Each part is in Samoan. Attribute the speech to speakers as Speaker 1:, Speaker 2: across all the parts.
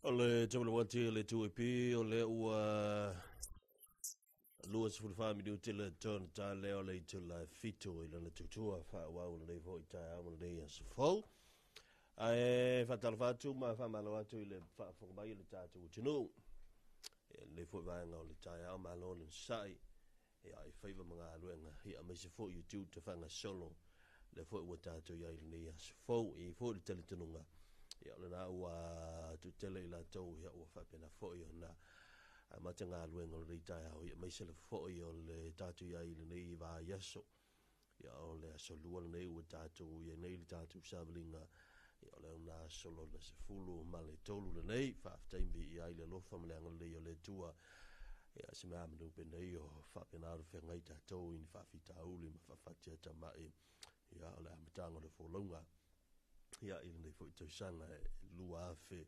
Speaker 1: O le WT le 2AP o le ua 24 minute le tona ta lea o le itula e 7 i lana tutua faaauau lenei foi taeao ma lenei aso fou. Ae faatalofa atu ma faamalo atu i le faafofoga mai o le tatou atunuu. Ia lenei foi vaega o le taeao malo le onosai ia i faiva ma galuega ia aemaise foi o tiute faagasolo lea foi ua tatou i ai i lenei aso fou. E i ai foi le talitonuga ia o lena ua tutele i latou ia ua faapena foi ona amata galuega o lenei taeao ia aemaise lava foi o le tatou i ai i lenei vaiaso. Ia o le aso lua lenei ua tatou i ai nei le tatou savaliga ia o le auna aso lona 13 lenei. Faafetai ma viia ai le alofa ma le agalelei o le Atua. Ia se mea manu penei o faapena ona feagai tatou i ni faafitauli ma faafatiatamai. Ia o le amataga o le folauga ia i lenei foi tausaga e 2026.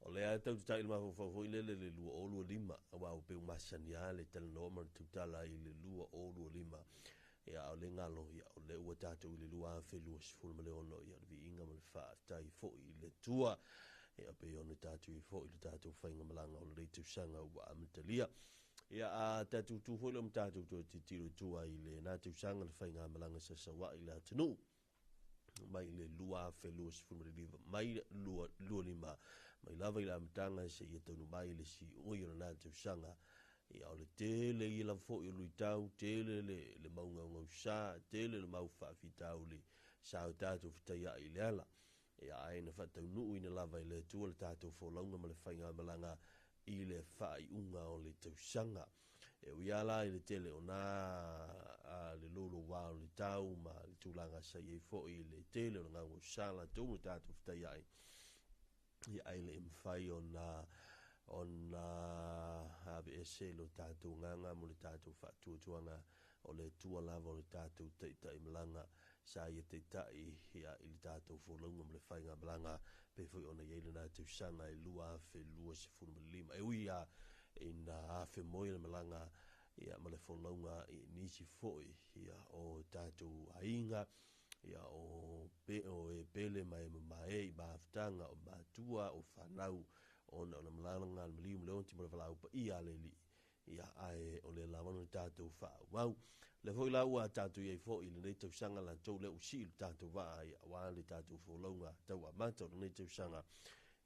Speaker 1: O lea tau tatai le mafaufau foi lele le 2025, aua ua pei ua masani lava le talanoa ma le tautala i le 2025. Ia a o le galo, ia o lea ua tatou i le 2026, ia o le viiga ma le faafetai foi i le Atua. Ia pei ona tatou i ai foi le tatou faigamalaga o lenei tausaga ua amatalia. Ia a tatou tu foi lea ma tatou toe tilotilo i tua i lena tausaga le faigamalaga sa saua'i i le atunuu mai le 2025 mai 25 mai lava i le amataga seia taunuu mai le siui o lena tausaga. Ia o le tele ia lava foi o luitau, tele le mau gaugausa, tele le mau faafitauli sa o tatou fetaiai i le ala. Ia ae na faataunuuina lava e le Atua le tatou folauga ma le faigamalaga i le faaiuga o le tausaga. E ui lava la i le tele o nā a le louloua o le tau ma le tulaga sa i ai foi i le tele o le gaugausa latou ma tatou fetaiai, ia ae le i mafai ona aveese lo tatou agaga mo le tatou faatuatuaga o le Atua lava o le tatou taitaimalaga sa ia taitai ia i le tatou folauga ma le faigamalaga pei foi ona i ai lena tausaga e 2025. E ui lava ina afe moe le malaga ia ma le folauga i nisi foi ia o tatou aiga ia o pe o e pele ma e mamae i mafutaga o matua o fanau ona o le malaga a le maliu ma le onti ma le valaau paia a le Alii. Ia, ae o lea lava ona tatou faaauau. O lea foi la ua tatou i ai foi i lenei tausaga latou lea ua sii le tatou vaa ia aua le tatou folauga tau amata o lenei tausaga.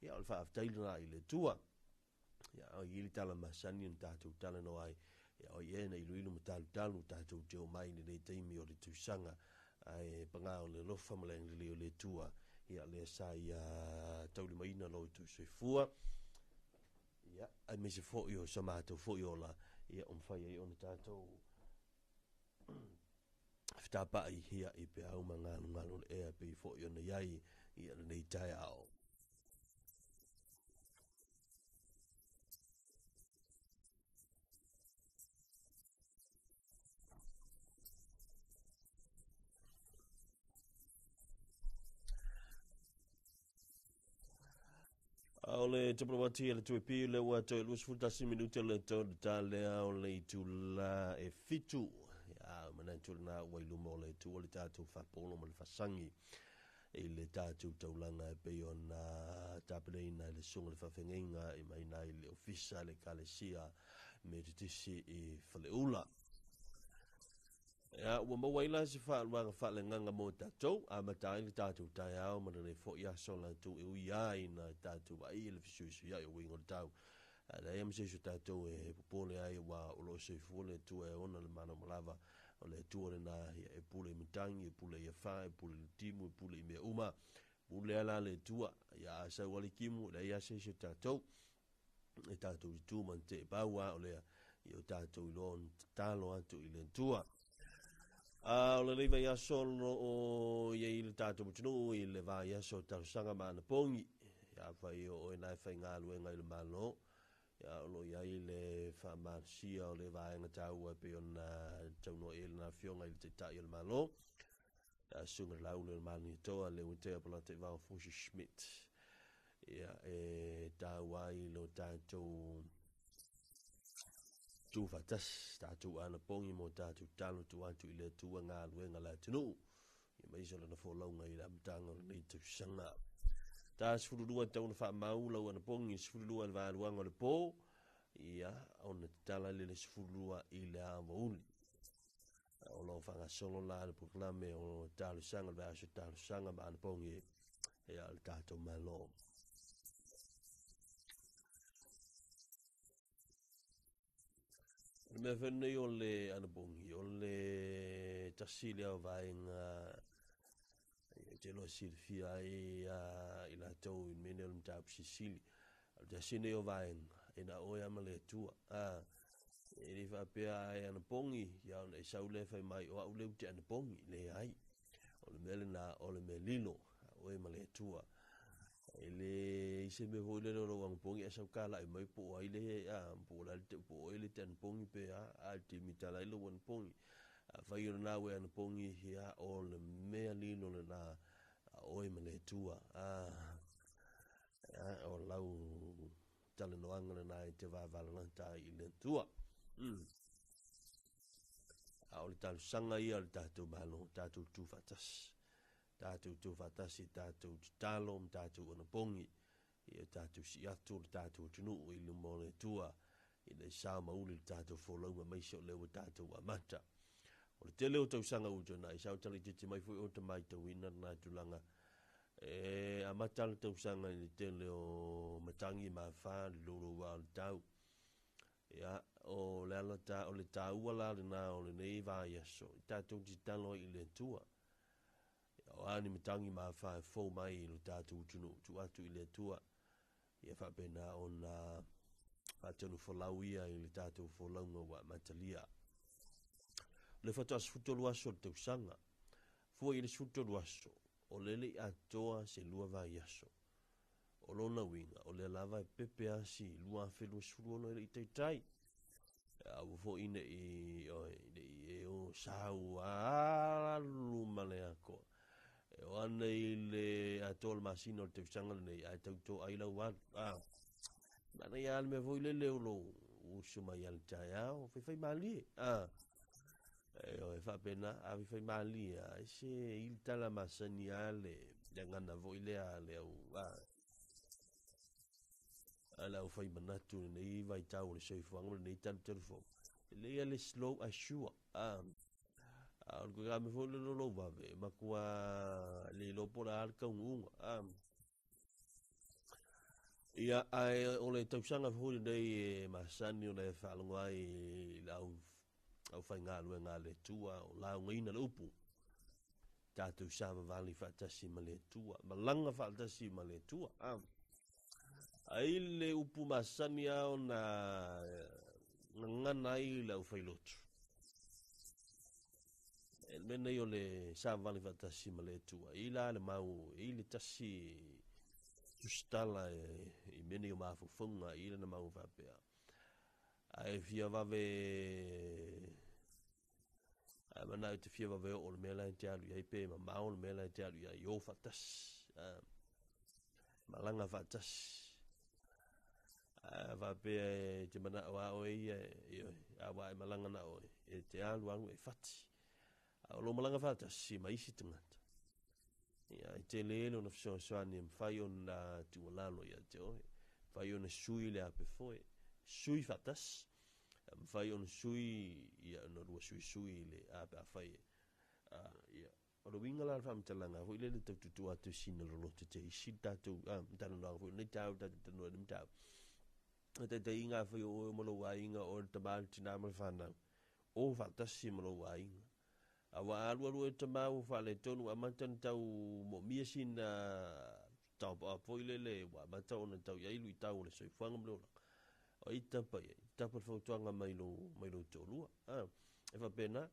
Speaker 1: Ia, o le faafetai lena i le Atua. Ia, o i le tala masani ona tatou talanoa ai. Ia, o i e na iluilu ma talutalu tatou te o mai i lenei taimi o le tausaga. Ae paga o le alofa ma le agalelei o le Atua. Ia, lea sa ia taulimaina lo outou soifua. Ia, aemaise foi o sa matou foi ola, ia, o mafai ai ona tatou fetapa'i ia i peau ma galugalu o le ea pei foi ona i ai ia lenei taeao. A o le WT a le 2AP lea ua toe 21 minute le tau ta lea o le itula e 7. Ia, manatu lena ua i luma o le Atua le tatou faapolo ma le faasagi i le tatou taulaga e pei ona tapenaina e le susuga i le faafeagaiga i mai i le ofisa le Ekalesia Metotisi i Faleula. Ia, ua maua ai la se faaluaga faaleagaga mo tatou, amata ai le tatou taeao ma lenei foi aso latou e ui ai ina tatou vaai i le fesuisuiai o uiga o le tau. Ae leai ma se isi o tatou e popole ai aua o lo o soifua le Atua e ona le malama lava. O le Atua lena ia e pule i matagi, e pule i afa, e pule i le timu, e pule i mea uma. Pule lava la le Atua, ia a sau lava le timu, e leai lava se isi o tatou e tatou te tu ma te pau a o lea i o tatou iloa ona tatalo atu i le Atua. A o lenei vaiaso o lo o i ai le tatou atunuu i le vaiaso o talosaga ma anapogi. Ia afai o oe na e faigaluega i le Malo, ia o lo o i ai le faamalosia o le vaega taua e pei ona taunoa i ai lena afioga i le Taitai o le Malo, ia Susuga i le Laulu o le Malietoa, Leuatea Polataivao Fosi Schmidt. Ia e taua ai lo tatou tu faatasi, tatou anapogi mo tatou talo tu atu i le Atua galuega le atunuu. Ia aemaise o lana folauga i le amataga o lenei tausaga. Ta 12 tau na faamau lau anapogi, 12 i le vaeluaga o le po, ia, ona tatala lea i le 12 i le aoauli. O lo o faagasolo la le polokalame o talosaga, le vaiaso talosaga ma anapogi ia le tatou Malo. O le mea foi lenei o le anapogi, o le tasi lea o vaega e te iloa silafia ai i latou i le mea lenei o le mataupu silisili. O le tasi lenei o vaega, e na o oe lava ma le Atua. E le faapea a e anapogi, ia ona e sau lea fai mai, o au lea ou te anapogi. Leai. O le mea lena, o le mea lilo, a oe ma le Atua. E leai se mea foi lele o lou anapogi ae sau kalai mai po o ai le, po o le po o oe le te anapogi pe a, a e te mitala ai lou anapogi. Afai o lena ua e anapogi, ia, o le mea lilo lena a oe ma le Atua. O lau talanoaga lena e te vavalalata ai i le Atua. A o le talosaga ia a le tatou Malo, tatou tuufaatasi. Tatou tuufaatasi, tatou tatalo ma tatou anapogi ia tatou sii atu le tatou atunuu i luma o le Atua ina ia sao ma uli le tatou folauga aemaise o lea ua tatou amata. O le tele o tausaga ua tuanai, sa ou talaitiiti mai foi o ta matauina lena tulaga e amata le tausaga i le tele o matagi ma afa le louloua o le tau. Ia, o le ala ta, o le taua la lena o lenei vaiaso, i tatou tatalo ai i le Atua. Ia, o a ni matagi ma afa e fou mai i lo tatou atunuu, tuu atu i le Atua, ia faapena ona faatonufolau ia i le tatou folauga ua amatalia. O le faatoa 13 aso o le tausaga, fua i le 13 aso, o lea le i atoa se lua vaiaso. O lona uiga, o lea lava e pepe asi 2026 e le i taitai. Aua foi ne i, oi, ne i e o sau alu ma le atoa. E o ana i le atoa o le masina o le tausaga lenei, ae tau toai lau alu. Manaia lava le mea foi lele o lou uso mai a le taeao, faifai malie. E o e faapena, a faifai malie lava, e se i le tala masani lava le gagana foi lea a le au, a le aufai manatu i lenei vaitau o le soifuaga ma lenei talutalu fou. E lelei lava le slow ae sure. A o le koikame foi lele o lou vave, e matua le iloa po o le a le taunuuga. Ia, ae o le tausaga foi lenei e masani ona e faalogo ai i le au aufaigaluega a le Atua o laugaina le upu, tatou savavali faatasi ma le Atua, malaga faatasi ma le Atua. Ai le upu masani lava ona gagana ai le aufailotu. E le mea nei o le savavali faatasi ma le Atua, e i la le mau, e i le tasi tusitala i mea nei o mafaufauga, e i lana mau faapea. Ae fia vave, ae manao e te fia vave oo le mea la e te alu i ai, pe mamao le mea la e te alu i ai, o faatasi, malaga faatasi. A faapea e te manao a oe ia, ioe, a ua e malaga na oe, e te alu alu e fati. A o lou malaga faatasi ma isi tagata, ia, e tele lona fesoasoani e mafai ona tuualalo ia te oe, mafai ona sui le ape foe, sui faatasi, mafai ona sui ia ona lua suisui le ape afai e, ia. O le uiga la o le faamatalaga foi lele tau tuutuu atu i sina loloto te isi le tatou talanoaga foi lenei taeao tatou talanoa i le mataupu. O taitaiga afai o oe ma lou aiga, o oe le tama, le tina ma le fanau, o faatasi ma lou aiga. A ua alualu e tama ua faaletonu, ua amata ona tau moomia sina top up foi lele, ua amata ona tau i ai luitau o le soifuaga ma le olaga. O ai tapa i ai? Tapa le fautuaga mai lou, mai lou toalua. E faapena,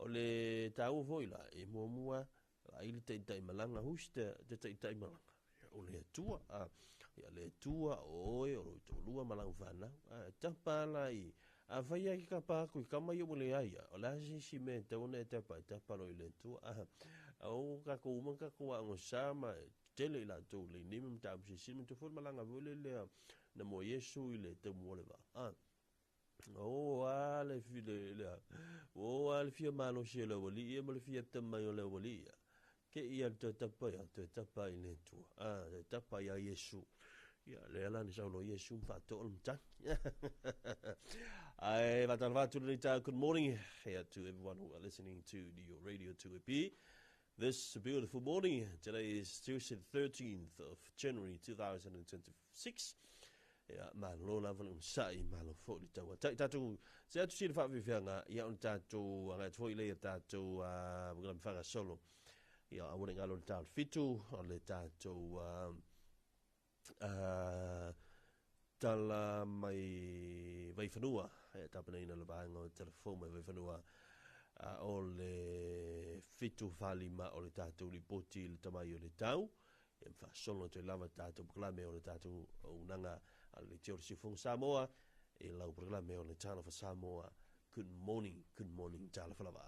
Speaker 1: o le taua foi la, e muamua ai le taitai malaga, who's the taitai malaga? O le Atua, ia le Atua, o oe, o lou toalua ma lau fanau. Tapa la i, afai lava e te tapa atu i tama ia ua leai lava, o le a se isi mea e tatau ona e tapa ai, tapa loa i le Atua. O tatou uma na tatou aoga ma tele i latou le nei ma mataupu silisili, manatua foi le malaga foi lele na moe Iesu i le taumua o le vaa. O a le le, o a le fia malosi o le aualii ia ma le fia atamai o le aualii ia. Te i a le toe tapa ia, toe tapa i le Atua. A, toe tapa ia Iesu. Ia, lea la na sau loa Iesu ma faatoa le matagi. Ae faatalofa atu lenei taeao. Good morning yeah, to everyone who are listening to the Radio 2AP. This beautiful morning. Today is Tuesday, the 13th of January 2026. Ia, malo lava le onosai, malo foi le tauatai. Tatou, se atu sina faafiafiaga, ia ona tatou agai atu foi lea ia tatou uh, faagasolo. Ia, aua ne i galo le tau fitu, o le tatou uh, uh, tala mai Vaifanua, e tapenaina le vaega o telefou mai Vaifanua, uh, o le 7:45 o le tatou lipoti i le tamai o le tau. Ia ma faasolo atu ai lava tatou polokalame o le tatou auaunaga a le Leitio o le Siufofoga Samoa i lau polokalame o le Talofa Samoa. Good morning, good morning, talofa lava.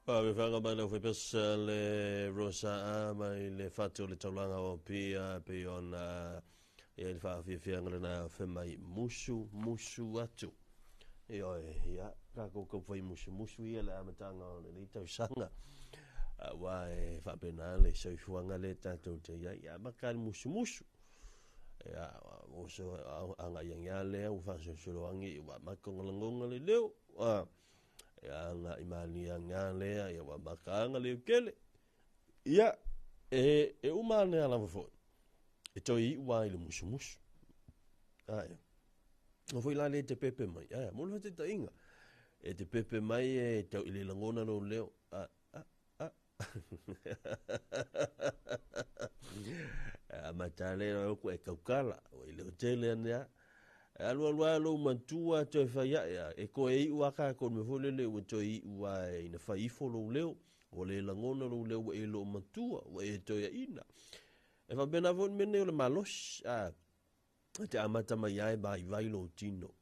Speaker 1: Faafefaga mai lau faipesa le Rosa A mai le fatu o le taulaga o Apia e pei ona i ai le faafiafiaga lena fai mai musu musu atu. Ioe, ia, tatou taufai musumusu ia le amataga o lenei tausaga. Aua e faapena le soifuaga lea tatou te i ai. Ia amata le musumusu. Ia, oso agai agi lava lea ua faasolosolo agi ua amata ona lagona le leo. Ia agai malie agi lava lea ia ua amata ona leo tele. Ia, e, e uma ane lava foi, e toe iu lava i le musumusu. Ae, o foi la lea e te pepe mai, ae, mo le faataitaiga, e te pepe mai e tau i le lagona lou leo, a, a, a. Amata lea o e tautala, ua i leo tele ane a. E alu alu lava lou matua toe fai ae a, e toe iu lava tatou i le mea foi lele ua toe iu lava ina fai ifo lou leo, ua le lagona lou leo ua e le o matua, ua e toeaina. E faapena foi le mea lenei o le malosi, a, e te amata mai lava e vaivai lou tino.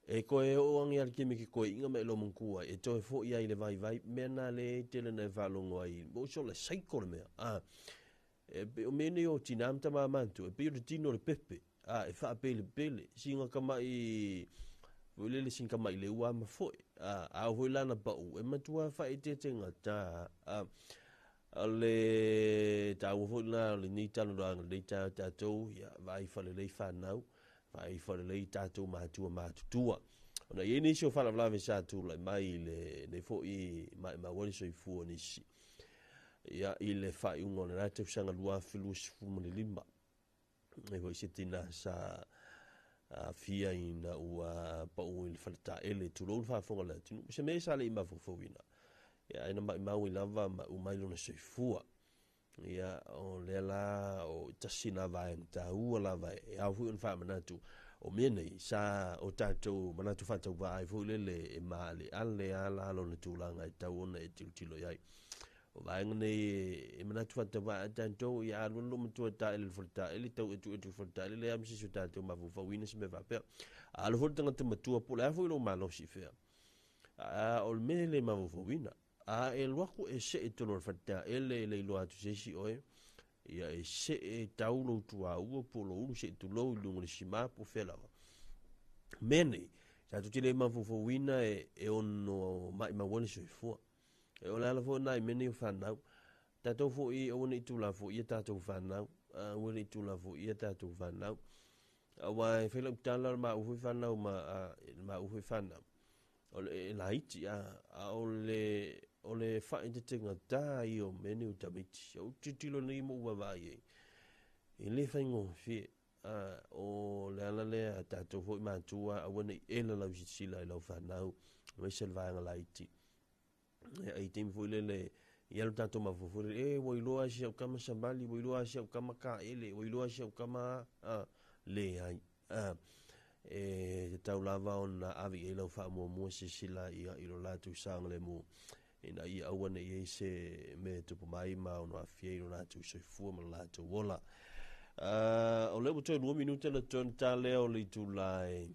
Speaker 1: E toe oo ane lava i le taimi e te toeaina ma e lou matua ai, e toe foi lava i le vaivai. Mea lena lea e tele ina e faalogo ai, mo so le cycle le mea, a. E pei o mea nei o tina ma tama matutua, e pei o le tino o le pepe, a, e faapelepele, sina tamai foi lele sina tamai leua ma foi, a, a oo foi la ina pau, e matua faaeteete gata, a. O le taua foi lena o lenei talanoaga i lenei taeao tatou, ia vaai faalelei fanau, vaai faalelei tatou matua matutua. Ona e i ai nisi o faalavelave sa tulai mai i lenei foi maimau ai le soifua o nisi. Ia, i le faaiuga o lena tausaga 2025, e foi se tina sa aafia ina ua pau i le faletaele, tulou le faafofoga a le atunuu, se mea sa le i mafaufauina. Ia, ae na maimau ai lava ma uma ai lona soifua. Ia, o lea la, o tasi lena vaega taua lava e ao foi ona faamanatu, o mea nei, sa o tatou manatu faatauvaa ai foi lele e maaleale lava la lona tulaga e tatau ona e tilotilo i ai. O vaega nei e manatu faatauvaa ai tatou, ia alu alu lou matua e taele i le faletaele, tau etuetu i le faletaele, leai lava ma se isi o tatou mafaufauina se mea faapea. A alu foi le tagata matua po o le a foi lou malosi i fea, a o le mea e le mafaufauina, a e alu atu e see i totonu o le faletaele e le iloa atu e se isi oe, ia e see tau lou tuaua po o lou ulu se i tulou i luga o le sima po o fea lava. O mea nei, tatou te le mafaufauina e ono maimau ai le soifua. E o le ala foi lena i mea nei o fanau. Tatou foi aua ne i tuulafoaia tatou fanau, aua ne i tuulafoaia tatou fanau. Aua e fai lau tala o le maua foi fanau ma le maua foi fanau. O le e laiti a, a o le o le faaeteetegata ia o mea nei o tamaiti. Ou te tilotilo nei ma ou vaavaai i ai, e le faigofie. A, o le ala lea a tatou foi matua, aua ne i ela lau silasila i lau fanau, aemaise le vaega laiti. Ia, i taimi foi lele, i alu tatou mafaufau foi lele, e, ua iloa e si au tama savali, ua iloa e si au tama taele, ua iloa e si au tama a, a, leai. A, e tatau lava ona ave i ai lau faamuamua silasila ia i lo latou saogalemu, ina ia aua ne i i ai se mea e tupu mai ma ono aafia ai lo latou soifua ma lo latou ola. Uh, o lea ua toe 2 minute le toe ta lea o le itula e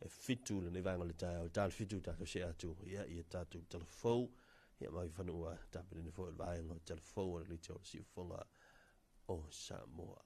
Speaker 1: e fitu i lenei vaega o le taeao, i ta le fitu tatou see atu ia i a tatou talafou, ia mai fanua tapenene foi o le vaega o talafou a le Leitio o le Siufofoga o Samoa.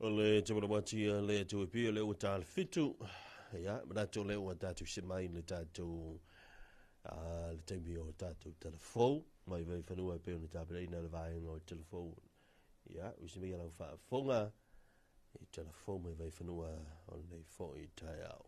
Speaker 1: O le taualauati a le atu e pia le ua tale fitu. Ia, manatu le ua tātou se mai le tātou le taimi o tātou telefou. Mai vai whanua e peo na tāpera le vaenga o telefou. Ia, usi mai alau whaafonga i telefou mai vai whanua o nei fo i tai au.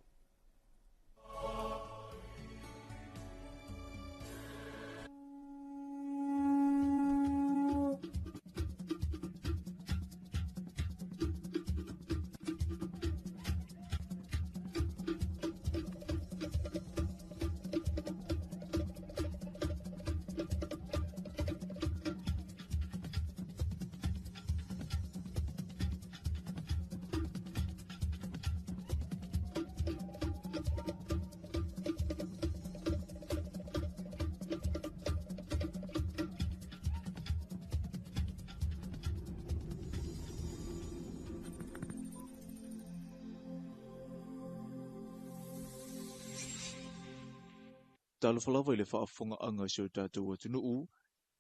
Speaker 2: Talofa lava i le faafofogaaga i si o tatou atunuu,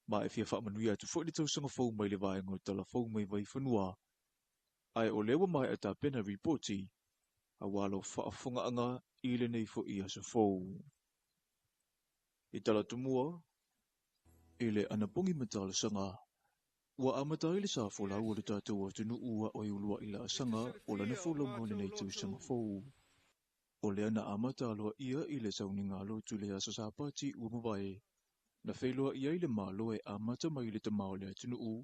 Speaker 2: ma e fia faamanuia atu foi le tausaga fou mai le vaega o Talafou mai Vaifanua. Ae o lea ua maea tapena ripoti, auā lau faafofogaaga i lenei foi aso fou. I talatumua, i le anapogi ma talosaga, ua amata ai le sa folau o le tatou atunuu a o e uluai laasaga o lana folauga o lenei tausaga fou. O lea na amata aloaia i le sauniga lotu le aso Sapati ua mavae. Na feiloai ai le Malo e amata mai i le tamā o le atunuu,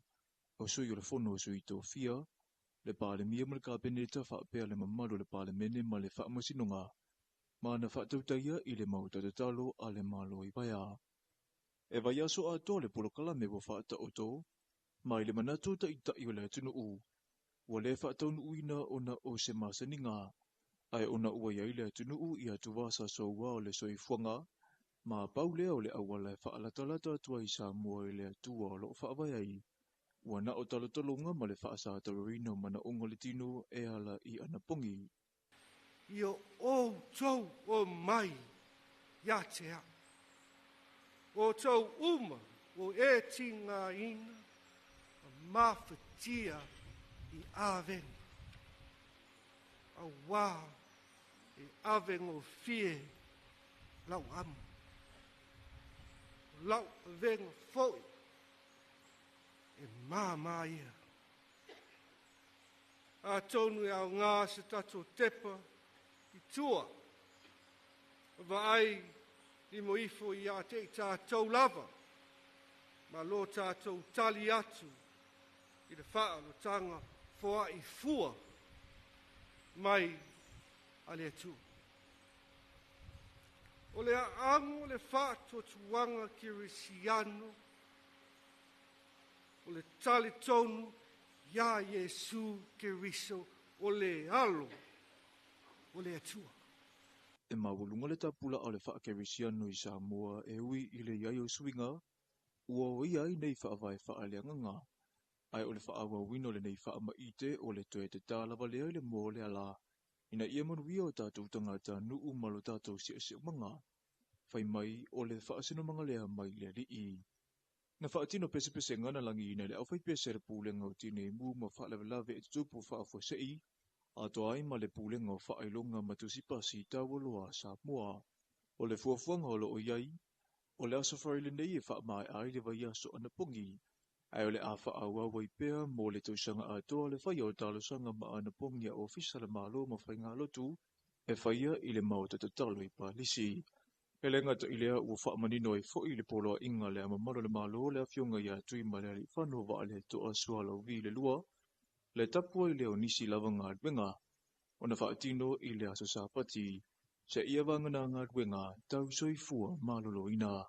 Speaker 2: o sui o le fono o sui tofia, le Palemia ma le Kapeneta faapea le mamalu o le Palemene ma le faamasinoga, ma na faatautaia i le mau tatalo a le Malo i Vaea. E vaiaso atoa le polokalame ua faataoto, ma i le manatu o taitai o le atunuu, ua le faataunuuina ona o se masaniga, ae ona ua iai le atunuu i atuvasa soua o le soifuaga, ma pau lea o le auala e faalatalata atu ai Samoa i le Atua o loo faavae ai. Ua na o talotaloga ma le faasatauaina o manaoga o le tino e ala i anapogi.
Speaker 3: Ia outou o mai ia te au. Outou uma o e tigaina ma mafatia i avega. Auā e ave gofie lau amo. O lau avega foi e māmā ia. Atonu e aogā se tatou tepa i tua. Vaai limo ifo ia te i tātou lava. Ma lo tātou tali atu i le whaalotaga foai fua mai a le Atua. O le aago o le faatuatuaga kerisiano, o le talitonu iā Iesu Keriso o le alo o le Atua.
Speaker 2: E maualuga le tapulaa o le faakerisiano i Samoa e ui i le iai o suiga, ua oia ai nei faavae faaleagaga. Ae o le faaauauina o lenei faamaite o le toe tatā lava lea i le moa o le ala, ina ia manuia o tatou tagatanuu ma lo tatou siosiomaga. Fai mai o le faasinomaga lea mai le Alii. Na faatino pesepesega na lagiina e le aufaipese a le Pulega o Tineimu ma Faalavelave e Tutupu Faafuasei, atoa ai ma le Pulega o Faailoga ma Tusipasi Taualoa a Samoa. O le fuafuaga o loo i ai, o le aso Faraile lenei e faamaea ai le vaiaso anapogi, ae o le a faaauau ai pea mo le tausaga atoa le faia o talosaga ma anapogi a ofisa le Malo ma faigalotu e faia i le maota tatalo i Palisi. E le gata i lea ua faamanino ai foi le poloaiga le mamalu o le Malo le afioga ia Tuimalealiifano Vaaletoa Sualauvi le lua, le tapu ai lea o nisi lava galuega, ona faatino i le aso Sapati, seia vagana galuega tau soifua maloloina.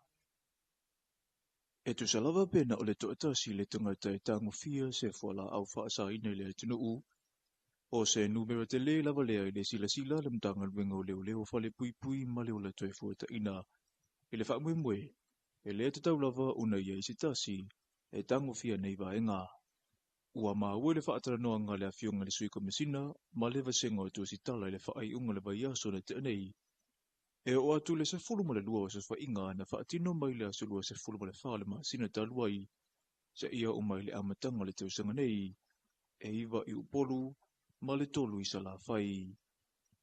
Speaker 2: E tusa lava pe na o le toatasi le tagata e tagofia se fualaau faasaina i le atunuu, o se numera tele lava lea i le silasila le Matagaluega o Leoleo Falepuipui ma le Ola Toefuataina. I le faamoemoe, e le tatau lava ona iai se tasi e tagofia nei vaega. Ua maua le faatalanoaga a le afioga i le Sui Komesina ma le vasega o Tusitala i le faaiuga o le vaiaso na tea nei. E oo atu le 12 o sofaiga na faatino mai le aso 24 o le masina talu ai, seia oo mai le amataga o le tausaga nei. E 9 i Upolu, ma le 3 i Salafai.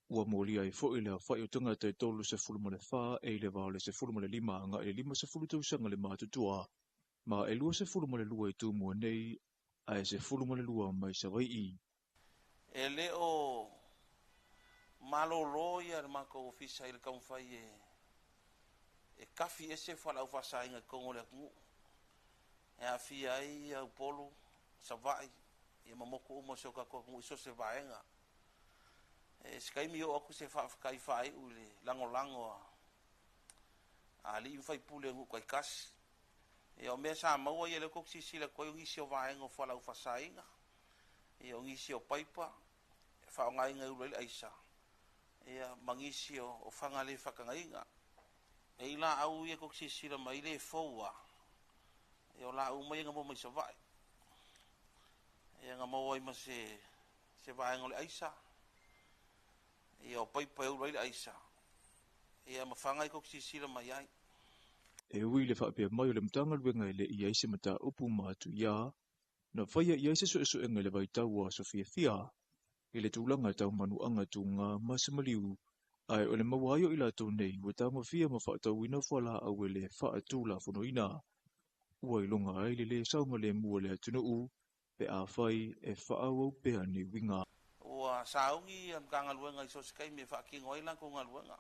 Speaker 2: Ua molia ai foi le aofa'i o tagata e 34 e i le va o le 15 aga'i le 50 tausaga le matutua, ma e 22 i Tumua nei, ae 12 mai Savai'i.
Speaker 4: E le o malōlō ia le matou ofisa i le taumafai e tafi ese fualaau faasaina i totonu o le atunuu e aafia ai Upolu, Savaii, ia ma motu uma o si o tatou atunuu i so o se vaega. E se taimi oo atu se faafetai faaiu i le lagolago a alii ma faipule o nuu taitasi. Ia o mea sa maua ia lea tou te silasila atu ai o nisi o vaega o fualaau faasaina, ia o nisi o paipa e faaaogaina e ulu ai le aisa, ia ma nisi o faga le faatagaina. E i laau ia tou te silasila mai le fou lava, ia o laau uma ia na maua mai Savaii. Ia na maua ai ma se vaega o le aisa, ia o paipa e ulu ai le aisa, ia ma faga ia tou te silasila mai ai.
Speaker 2: E ui i le faapea mai o le Matagaluega e le i ai se mataupu matuia, na faia i ai se suesuega i le vaitau o aso fiafia, i le tulaga tau manuaga tuga ma se maliu, ae o le maua ai o i latou nei ua tagofia ma faatauina fualaau e le faatulafonoina. Ua iloga ai le lē saogalemu o le atunuu pe afai e faaauau pea nei uiga.
Speaker 4: Ua sauni ia Matagaluega i so o se taimi e faatino ai latou galuega.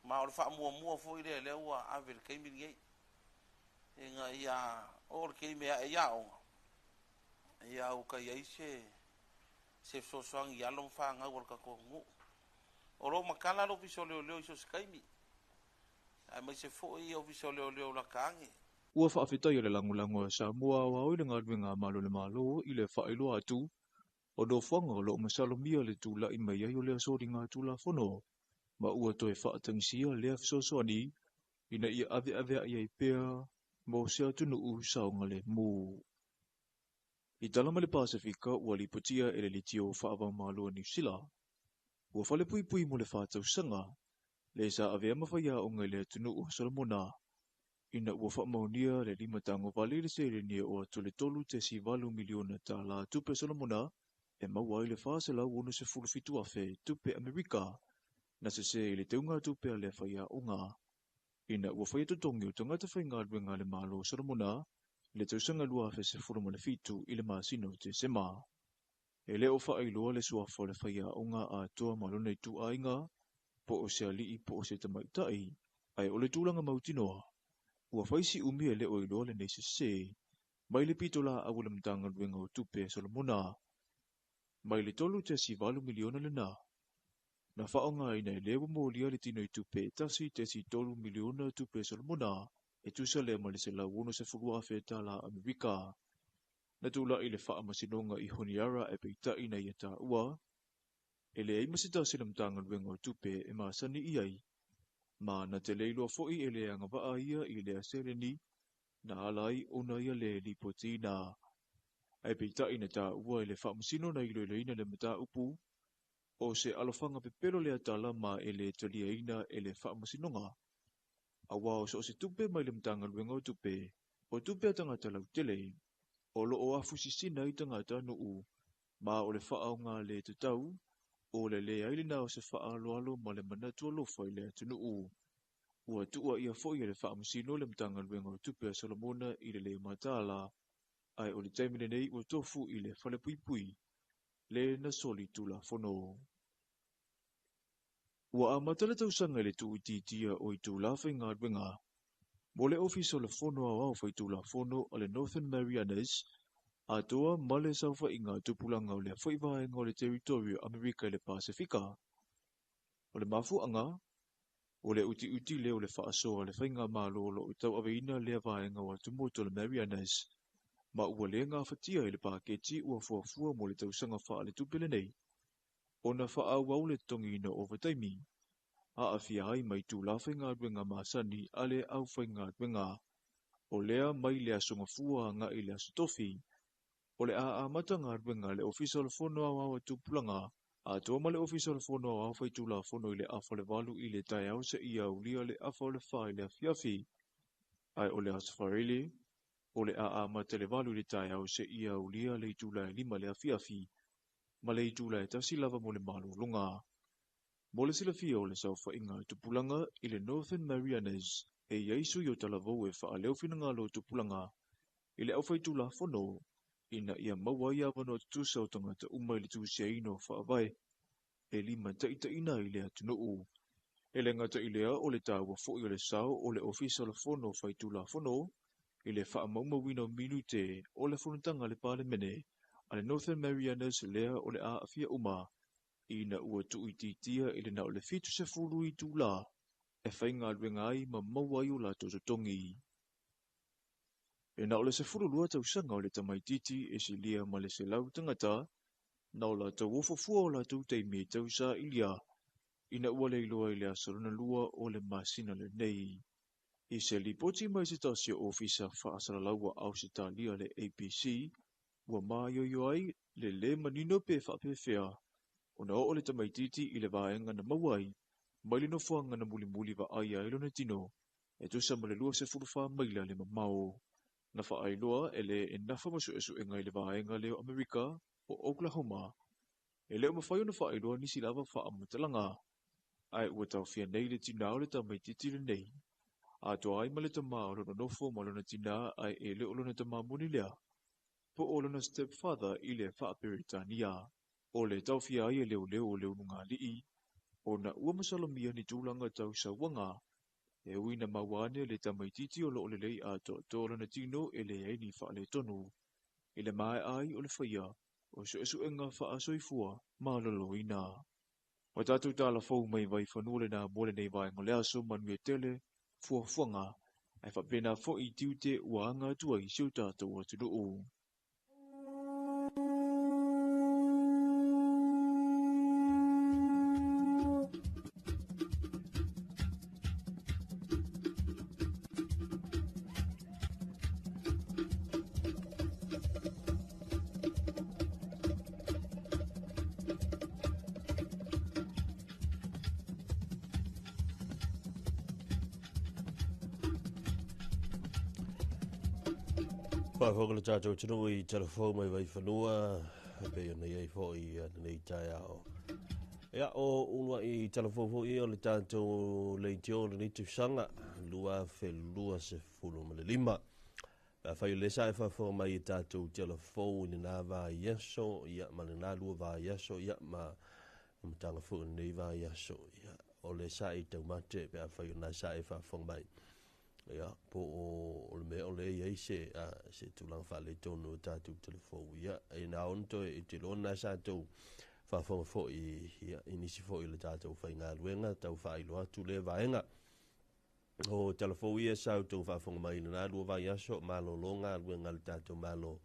Speaker 4: Ma o le faamuamua foi lea lea ua ave i le taimi lenei, ina ia oo le taimi e ae ai aoga, ia ua tai ai se fesoasoani i alo ma fanau a le tatou atunuu. O lo o matala le Ofisa o Leoleo i so o se taimi, aemaise foi ia Ofisa o Leoleo o lata ane.
Speaker 2: Ua faafetaia le lagolago a Samoa aoao i le galuega a Malo le Malo i le faailoa atu o nofoaga o loo masalomia le tula'i mai ai o lea soliga tulafono, ma ua toe faatagisia lea fesoasoani ina ia aveavea'i ai pea mo se atunuu saogalemu. I tala mai le Pasefika ua lipotia e le litio faavaomalo a Niu Sila, ua falepuipui mo le 4 tausaga, le sa avea ma faiaoga i le atunuu o Solomona, ina ua faamaonia le 5 tagovale i le seleni e oo atu le 3.8 miliona tālā tupe Solomona e maua ai le 467,000 tupe Amerika na sesē i le teuga tupe a lea faiaoga. Ina ua faia totogi o tagata faigaluega a le Malo o Solomona i le tausaga 2017 i le masina o Tesema. E le o faailoa le suafa o le faiaoga atoa ma lona ituaiga, po o se alii po o se tamaitai, ae o le tulaga mautinoa, ua fai si umi e le o iloa lenei sesē mai le pitolaau a le Matagaluega o Tupe a Solomona. Mai le 3.8 miliona lena, na faaaogaina e le ua molia le tino i tupe e 1.3 miliona tupe Solomona e tusa lea ma le 160,000 tālā Amerika. Na tula'i le faamasinoga i Honiara e peita'i na ia taua, e leai ma se tasi o le Matagaluega o Tupe e masani i ai, ma na te le iloa foi e le agavaa ia i lea seleni na ala ai ona ia le lipotiina. Ae peita'i na taua e le faamasino na iloiloina le mataupu, o se alofaga pepelo lea tala ma e le taliaina e le faamasinoga. Auā o so o se tupe mai le Matagaluega o Tupe, o tupe a tagata lautele, o loo afusisina ai tagata nuu, ma o le faaoga le tatau, o le leai lena o se faaaloalo ma le manatu alofa i le atunuu. Ua tuuaia foi e le faamasino le Matagaluega o Tupe a Solomona i le le mataala, ae o le taimi lenei ua tofu i le falepuipui, le na soli tulafono. Ua amata le tausaga i le tuuitiitia o itulā faigaluega mo le Ofisa o le Fono Aoao Faitulafono a le Northern Marianas atoa ma le saofaiga a tupulaga o lea foi vaega o le Territory o Amerika i le Pasefika. O le mafuaaga, o le utiuti lea o le faasoa a le faigamalo o loo tauaveina lea vaega o atumotu o le Marianas, ma ua le gafatia i le paketi ua fuafua mo le tausaga faaletupe lenei, ona faaauau le totogiina o ovataimi, aafia ai ma itulā faigaluega masani a le aufaigaluega. O lea mai le aso Gafua aga'i le aso Tofi, o le a amata galuega a le Ofisa o le Fono Aoao a Tupulaga atoa ma le Ofisa o le Fono Aoao Faitulafono i le 7:30 i le taeao seia aulia le 3:30 i le afiafi. Ae o le aso Faraile, o le a amata i le 8 i le taeao seia aulia le itula e 5 i le afiafi. Ma le itula e tasi lava mo le malologa. Mo le silafia o le saofaiga a tupulaga i le Northern Marianas e i ai sui o talavou e faaleo finagalo o tupulaga i le aufaitulafono ina ia maua ai avanoa tutusa o tagata uma i le tusiaina o faavae e limataitaiina ai le atunuu. E le gata i lea o le taua foi o le sao o le Ofisa o le Fono Faitulafono i le faamaumauina o minute o le fonotaga a le Palemene a le Northern Marianas lea o le a aafia uma ina ua tuuitiitia i le na o le 70 itula e faigaluega ai ma maua ai o latou totogi. E na o le 12 tausaga o le tamaitiiti e silia ma le 100 tagata na o latou ofo fua o latou taimi e tausailia ina ua le iloa i le aso lona lua o le masina lenei. I se lipoti mai se tasi o Ofisa Faasalalau a Ausetalia le ABC, ua maioio ai le lē manino pe faapefea ona oo le tamaitiiti i le vaega na maua ai mai le nofoaga na mulimuli vaaia ai lona tino e tusa ma le 24 maila le mamao. Na faailoa e le e nafa ma suesuega i le vaega lea o Amerika o Oklahoma. E le o mafai ona faailoa nisi lava faamatalaga, ae ua taofia nei le tinā o le tamaitiiti lenei, atoa ai ma le tamā o lona nofo ma lona tinā ae e le o lona tamā moni lea, po o lona stepfather i le Faa-Peretania. O le taofia ai e leoleo o le ulugalii, ona ua masalomia ni tulaga tau sauaga, e ui ina maua ane le tamaitiiti o lo o lelei atoatoa lona tino e leai ni faaletonu, i le maea ai o le faia o suesuega faasoifua maloloina. Ua tatou tala fou mai Vaifanua lena mo lenei vaega o le aso manuia tele fuafuaga ae faapena foi tiute ua aga atu ai si o tatou atunuu.
Speaker 1: Faafofoga le tatou atunuu i talafou mai Vaifanua, e pei ona i ai foi lenei taeao. Ia, o uluai talafou foi ia o le tatou leitio o lenei tausaga 2025. Pe afai o lea sa e faafofoga mai i tatou talafou i lena vaiaso, ia, ma lena lua vaiaso, ia, ma amataga foi o lenei vaiaso, ia, o lea sa e taumate pe afai o lena sa e faafofoga mai. Ia, po o le mea o lea i ai se, se tulaga faaletonu o tatou talafou, ia, e na ona toe e te iloa lena sa tou faafofoga foi, ia, i nisi foi o le tatou faigaluega, tau faailoa atu lea vaega. O talafou ia sa outou faafofoga mai i lena lua vaiaso, malolo galuega a le tatou Malo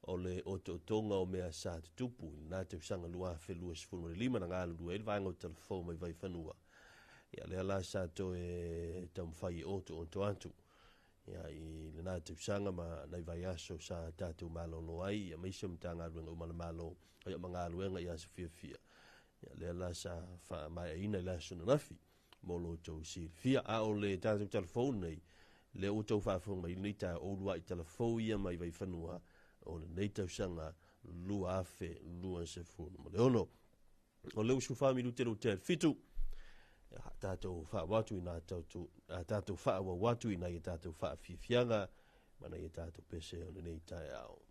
Speaker 1: o le otootoga o mea sa tutupu i lena tausaga 2025 na galulue ai le vaega o talafou mai Vaifanua. Ia lea la sa toe taumafai e otooto atu ia i lena tausaga ma nai vaiaso sa tatou malolo ai, ia maise o Matagaluega uma a le Malo, ia ma galuega i aso fiafia. Ia lea la sa faamaeaina i le aso ananafi mo lo outou silafia. A o le tatou talafou lenei, lea ua outou faafofoga mai i lenei taeao, o uluai talafou ia mai Vaifanua o lenei tausaga 2026. O lea ua 14 minute le ua 7, tatou faaauau atu i nā tatou, tatou faaauau atu i nai a tatou faafiafiaga ma nai a tatou pese o lenei taeao.